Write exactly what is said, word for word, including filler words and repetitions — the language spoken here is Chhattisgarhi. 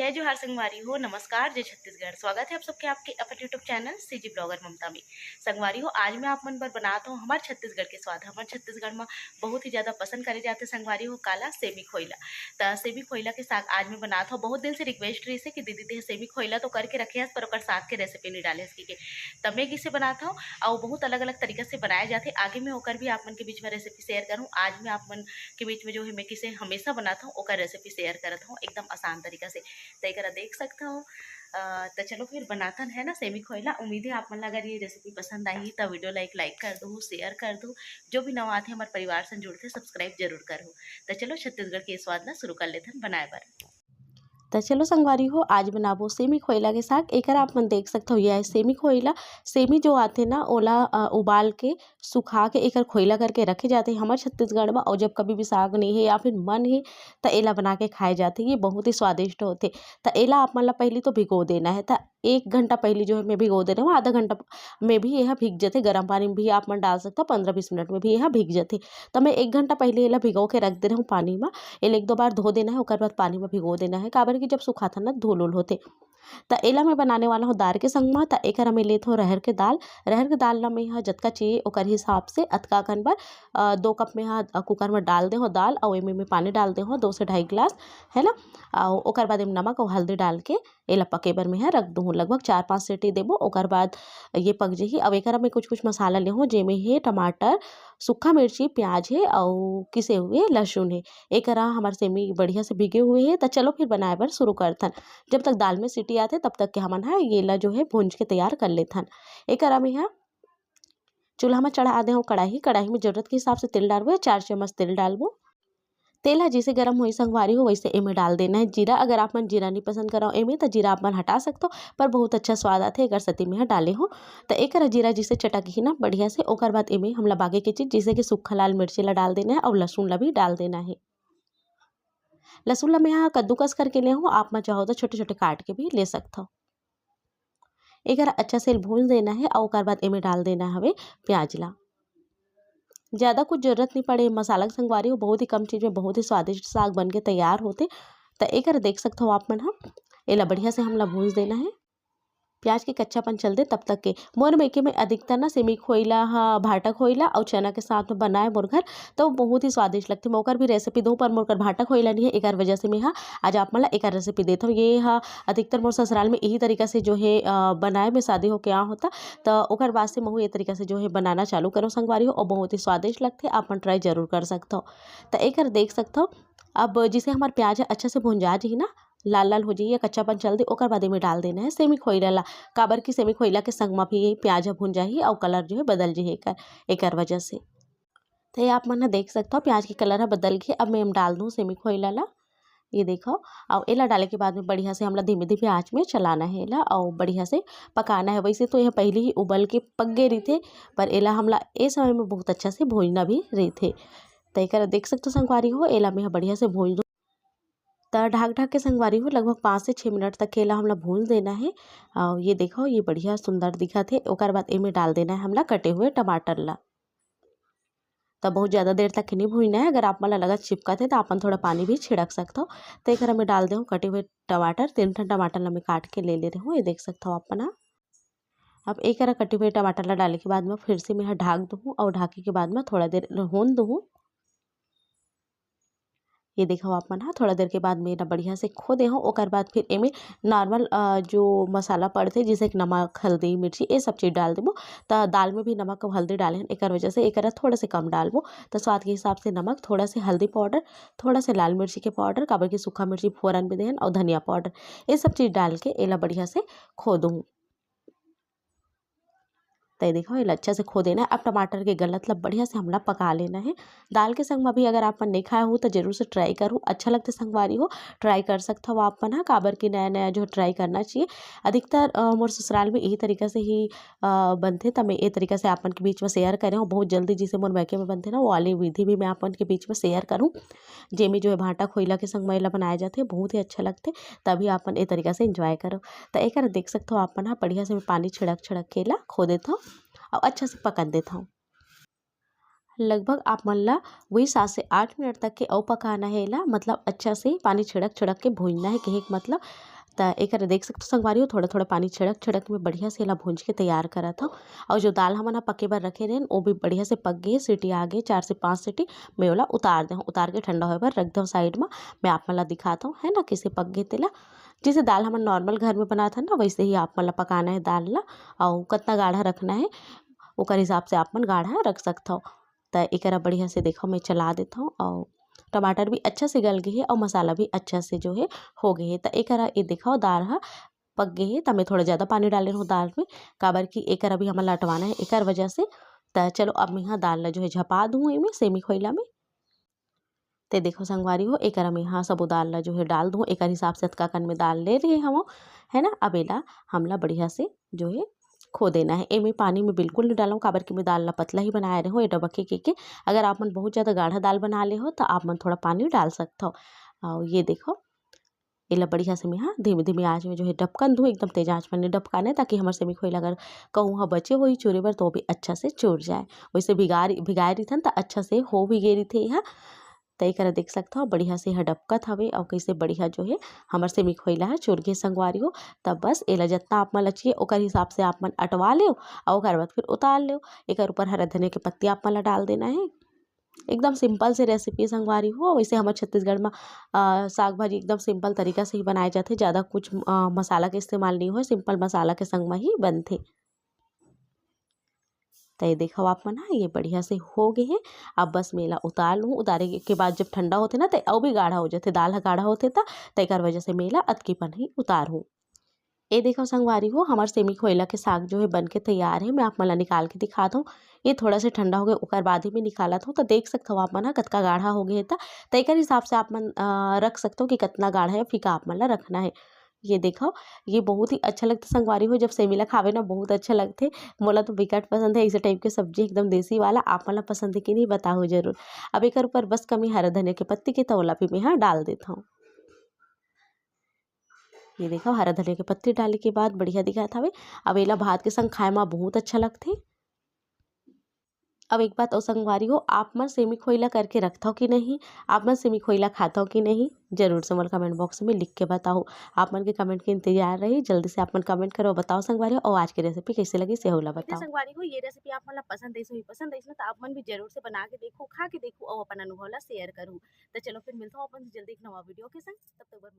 जय जोहार संगवारी हो, नमस्कार, जय छत्तीसगढ़। स्वागत है आप सबके आपके अपन YouTube चैनल सीजी ब्लॉगर ममता में। संगवारी हो, आज मैं आप मन बर बनात हूँ हमार छत्तीसगढ़ के स्वाद। हमार छत्तीसगढ़ में बहुत ही ज्यादा पसंद करे जाते संगवारी हो काला, सेमी खोइला। त सेमी खोइला के साग आज मैं बनात हूँ। बहुत दिन से रिक्वेस्ट रही से कि दीदी ते सेमी खोइला तो करके रखे हस, पर ओकर साग के रेसिपी नहीं डाले हस के। त मैं किसे बनात हूँ, और बहुत अलग अलग तरीका से बनाया जाते। आगे मैं ओकर भी आप मन के बीच में रेसिपी शेयर करूँ। आज मैं आप मन के बीच में जो है मैं किसे हमेशा बनात हूँ ओकर रेसिपी शेयर करत हूँ एकदम आसान तरीका से। त एकरा देख सकत हव। अ, त चलो फिर बनाथन है ना सेमी खोइला। उम्मीद है आप मन ला अगर ये रेसिपी पसंद आही त वीडियो ला एक लाइक कर दो, शेयर कर दो। जो भी नवा आथे हमारे परिवार से जुड़ते सब्सक्राइब जरूर करो। त चलो छत्तीसगढ़ के स्वाद ला शुरू कर लेथन बनाए बर। त चलो संगवारी हो, आज बनाबो सेमी खोइला के साग। एकर आप मन देख सकत हो, यह है सेमी खोइला। सेमी जो आथे ना ओला अ, उबाल के सुखा के एकर खोइला करके रखे जाथे हमर छत्तीसगढ़ म। और जब कभी भी साग नहीं है या फिर मन है त एला बना के खाए जाथे। ये बहुत ही स्वादिष्ट होथे। त एला आप मन ला पहली तो भिगो देना है। त एक घंटा पहली जो है मैं भिगो दे रहे हूँ, आधा घंटा में भी यह भीग जथे। गर्म पानी में भी आप मन डाल सकते हो, पंद्रह बीस मिनट में भी यह भीग जथे। त मैं एक घंटा पहले एला भिगो के रख दे रहे हूँ पानी में। एला एक दो बार धो देना है, ओकर बाद पानी में भिगो देना है, काबर कि जब सुखाथन ना धूल उल होथे। त एला मैं बनाने वाला हूँ दार के संग म। त एकर में लेत हूँ रहर के दाल। रहर के दाल ला मैं ह जतका चाहिए ओकर हिसाब से अतका कन बर, अ, दो कप में ह, अ, कुकर में डाल दे हूँ दाल, अउ एमे मैं पानी डाल दे हूँ दो से ढाई गिलास, है ना। अउ ओकर बाद एमे नमक अउ हल्दी डाल के एला पके बर मैं ह रख दूँ। लगभग चार पाँच सीटी देबो, ओकर बाद ये पक जही। अब एकर में कुछ कुछ मसाला ले हूँ, जेमे हे टमाटर, सूखा मिर्ची, प्याज हे अउ किसे हुए लहसुन हे। एकरा हमर सेमी बढ़िया से भिगे हुए हे। त चलो फिर बनाए बर शुरू करथन। जब तक दाल में सीटी आथे तब तक के हमन ह ये ला जो है भूंज के तैयार कर लेथन। एकरा में ह चूल्हा में चढ़ा दे हूँ कढ़ाई। कढ़ाई में जरूरत के हिसाब से तेल डालबो या चार चम्मच तेल डालबो। तेल ह जैसे गरम होई संगवारी हो वैसे एमे डाल देना है जीरा। अगर आप मन जीरा नहीं पसंद करो एमे त जीरा आप मन हटा सकते हो, पर बहुत अच्छा स्वाद आथे एकर सेती में ह डाले हो। त एकर जीरा जैसे चटक ही ना बढ़िया से, ओकर बाद एमे हमला बागे के चीज जैसे कि सूखा लाल मिर्ची ला डाल देना है और लहसुन ला भी डाल देना है। लहसुन ला मैं यहाँ कद्दूकस करके ले हूँ, आप मन चाहो तो छोटे छोटे काट के भी ले सकते हो। एकर अच्छा से भूंज देना है और ओकर बाद एमे डाल देना हवे प्याज ला। ज़्यादा कुछ जरूरत नहीं पड़े मसाला के संगवारी हो, बहुत ही कम चीज़ में बहुत ही स्वादिष्ट साग बन के तैयार होथे। त एकर देख सकत हो आप मन ह, एला बढ़िया से हमला भूंज देना है। प्याज के कच्चापन चल दे तब तक के। मोर मेके में अधिकतर ना सेमी खोइला ह, भाटा खोइला अउ चना के साथ में बनाए मोर घर, तो बहुत ही स्वादिष्ट लगथे। मैं ओकर भी रेसिपी दूँ, पर मोर कर भाटा खोइला नहीं है, एकर वजह से मैं ह आज आप मन ला एकर रेसिपी देत हूँ। ये ह अधिकतर मोर ससुराल में यही तरीका से जो है, अ, बनाए में शादी होके आ होता, त ओकर बाद से महू ये तरीका से जो है बनाना चालू करो संगवारी हो, और बहुत ही स्वादिष्ट लगथे। आप मन ट्राई जरूर कर सकत हो। त एकर देख सकत हो, अब जिसे हमार प्याज ह अच्छा से भुंजा जही ना, लाल लाल हो जही या कच्चापन चल दे, ओकर बाद एमे डाल देना है सेमी खोइला ला, काबर कि सेमी खोइला के संग म भी प्याज ह भुंजाही अउ कलर जो है बदल जही एकर, एकर वजह से। त ये आप मन ह देख सकत हो प्याज के कलर ह बदल गे। अब मैं एम डाल दूँ सेमी खोइला ला। ये देखो, अउ एला डाले के बाद में बढ़िया से हमला धीमे-धीमे आँच में चलाना है एला अउ बढ़िया से पकाना है। वैसे तो यह पहले ही उबल के पक गे रहिथे, पर एला हमला ए समय में बहुत अच्छा से भूंजना भी रहिथे। त एकर देख सकत हो संगवारी हो, एला मैं ह बढ़िया से भूंज दूँ। त ढाक-ढाक के संगवारी हो लगभग पाँच से छः मिनट तक के एला हमला भूंज देना है। अउ ये देखो, ये बढ़िया सुंदर दिखत हे। ओकर बाद एमे डाल देना है हमला कटे हुए टमाटर ला। त बहुत ज़्यादा देर तक के नहीं भूंजना है। अगर आप मन ला लगत चिपकत हे त आप मन थोड़ा पानी भी छिड़क सकत हो। त एकर में डाल दे हूँ कटे हुए टमाटर, तीन ठन टमाटर ला मैं काट के ले ले रहे हूँ, ये देख सकत हो आप मन ह। अब एकर कटे हुए टमाटर ला डाले के बाद में फिर से मैं ह ढाक दूँ अउ ढाके के बाद में थोड़ा देर होन दूँ। ये देखो आप मन ह, थोड़ा देर के बाद में एला बढ़िया से खो दे हो। ओकर बाद फिर एमे नॉर्मल, अ, जो मसाला पड़थे, जैसे कि नमक, हल्दी, मिर्ची, ये सब चीज़ डाल देबो। त दाल में भी नमक अउ हल्दी डाले हन, एकर वजह से एकरा थोड़ा से कम डालबो। त स्वाद के हिसाब से नमक, थोड़ा से हल्दी पाउडर, थोड़ा से लाल मिर्ची के पाउडर, काबर कि सूखा मिर्ची फोरन में देहन, अउ धनिया पाउडर, ये सब चीज़ डाल के एला बढ़िया से खो दूँ। त ये देखो, एला अच्छा से खो देना है। अब टमाटर के गलत ला बढ़िया से हमला पका लेना है। दाल के संग म भी अगर आप मन नहीं खाए हो, त जरूर से ट्राई करू, अच्छा लगथे संगवारी हो, ट्राई कर सकत हो आप मन ह, काबर कि नया-नया जो ट्राई करना चाहिए। अधिकतर, अ, मोर ससुराल में यही तरीका से ही, अ, बनथे, त मैं ये तरीका से आप मन के बीच में शेयर करे हूँ। बहुत जल्दी जिसे मोर मैके में बनथे ना, वो वाली विधि भी मैं आप मन के बीच में शेयर करूँ, जेमे जो है भांटा खोइला के संग म एला बनाए जाथे, बहुत ही अच्छा लगथे। तभी आप मन ए तरीका से एंजॉय करो। त एकर देख सकत हो आप मन ह, बढ़िया से मैं पानी छिड़क-छिड़क के एला खो देत हव अउ अच्छा से पकन देत हव। लगभग आप मन ला वही सात से आठ मिनट तक के अउ पकाना है एला, मतलब अच्छा से पानी छिड़क-छिड़क के भूंजना है, कहे के मतलब त एकर देख सकथो संगवारी हो, थोड़ा-थोड़ा पानी छिड़क-छिड़क में बढ़िया से एला भूंज के तैयार करत हव। अउ जो दाल हमन ह पके बर रखे रहेन, ओ भी बढ़िया से पक गे, सीटी आ गे, चार से पाँच सीटी। मैं ओला उतार देहूँ, उतार के ठंडा होए बर रख देहूँ साइड म। मैं आप मन ला दिखात हव, है ना, कइसे पक गे तेला। जइसे दाल हमन नॉर्मल घर में बनात हन ना, वइसे ही आप मन ला पकाना हे दाल ला, अउ कतना गाढ़ा रखना हे, ओकर हिसाब से आप मन गाढ़ा रख सकथव। त एकरा बढ़िया से देखव, मैं चला देथव, अउ टमाटर भी अच्छा से गल गे हे, अउ मसाला भी अच्छा से जो हे हो गे हे। त एकरा ये देखव, दाल ह पक गे हे, त मैं थोड़ा ज़्यादा पानी डाले रहूँ दाल में, काबर कि एकर अभी हमन ला अटवाना हे, एकर वजह से। त चलो, अब मैं ह दाल ला जो हे झपा दूँ एमे सेमी खोइला में। ते देखो संगवारी हो, एकर में ह सबो दाल ला जो हे डाल दूँ, एकर हिसाब से अतका कन में दाल ले रहे हवं, है ना। अब एला हमला बढ़िया से जो हे खो देना हे। एमे पानी में बिल्कुल नहीं डालूँ, काबर कि मैं दाल ला पतला ही बनाए रहे हूँ, ए डबक के, के, के। अगर आप मन बहुत ज़्यादा गाढ़ा दाल बना ले हो, त आप मन थोड़ा पानी डाल सकथव। अउ ये देखो, एला बढ़िया से मैं ह धीमे-धीमे आँच में जो हे डबकन दूँ, एकदम तेज आँच में नहीं डबकाना हे, ताकि हमर सेमी खोइला अगर कहूँ ह बचे होही चूरे बर, तो भी अच्छा से चूर जाए। वैसे भिगा रि-, भिगाए रिथन, त अच्छा से हो भी गे रिथे एहा। त एकरा देख सकथव, बढ़िया से एहा डबकत हवे, अउ कइसे बढ़िया जो हे हमर सेमी खोइला ह चूर गे संगवारी हो। त बस एला जतना आप मन ल चाहिए, ओकर हिसाब से आप मन अटवा लेव, अउ ओकर बाद फिर उतार लेव। एकर ऊपर हरा धनिया के पत्ती आप मन ल डाल देना हे। एकदम सिंपल से रेसिपी संगवारी हो। वैसे हमर छत्तीसगढ़ म, अ, साग भाजी एकदम सिंपल तरीका से ही बनाए जाथे, ज़्यादा कुछ, अ, मसाला के इस्तेमाल नहीं होय, सिंपल मसाला के संग म ही बनथे। त ये देखव आप मन ह, ये बढ़िया से हो गे हे। अब बस मैं एला उतार लूँ। उतारे के बाद जब ठंडा होथे ना, त अउ भी गाढ़ा हो जाथे, दाल ह गाढ़ा होथे त, त एकर वजह से मैं एला अतकी पन ही उतारहूँ। ए देखव संगवारी हो, हमर सेमी खोइला के साग जो हे बन के तैयार हे। मैं आप मन ला निकाल के दिखात हूँ। ये थोड़ा से ठंडा हो गए, ओकर बाद ही मैं निकालत हूँ। त देख सकथव आप मन ह कतका गाढ़ा हो गए हे, त, त एकर हिसाब से आप मन, अ, रख सकथव कि कतना गाढ़ा या फीका आप मन ला रखना हे। ये देखव, ये बहुत ही अच्छा लगथे संगवारी हो, जब सेमी ला खावे ना बहुत अच्छा लगथे। मोला तो बिकट पसंद हे ऐसे टाइप के सब्जी, एकदम देसी वाला। आप मन ला पसंद हे कि नहीं, बताहू जरूर। अब एकर ऊपर बस कमी हरा धनिया के पत्ती के, त ओला भी मैं ह डाल देत हूँ। ये देखव, हरा धनिया के पत्ती डाले के बाद बढ़िया दिखत हवे। अब एला भात के संग खाए म बहुत अच्छा लगथे। अब एक बात अउ संगवारी हो, आप मन सेमी खोइला करके रखथव कि नहीं? आप मन सेमी खोइला खाथव कि नहीं? जरूर से मोला comment box में लिख के बताहू। आप मन के comment के इंतजार रही। जल्दी से आप मन comment करो, बताओ संगवारी हो, अउ आज के रेसिपी कैसे लगी, से ओला बताओ। संगवारी हो, ये रेसिपी आप मन ला पसंद आइस होही, पसंद आइस ना, त आप मन भी जरूर से बना के देखो, खा के देखो, अउ अपन अनुभव ला share करू। त चलो फिर मिलथव अपन से जल्दी एक नवा वीडियो के संग। तब तक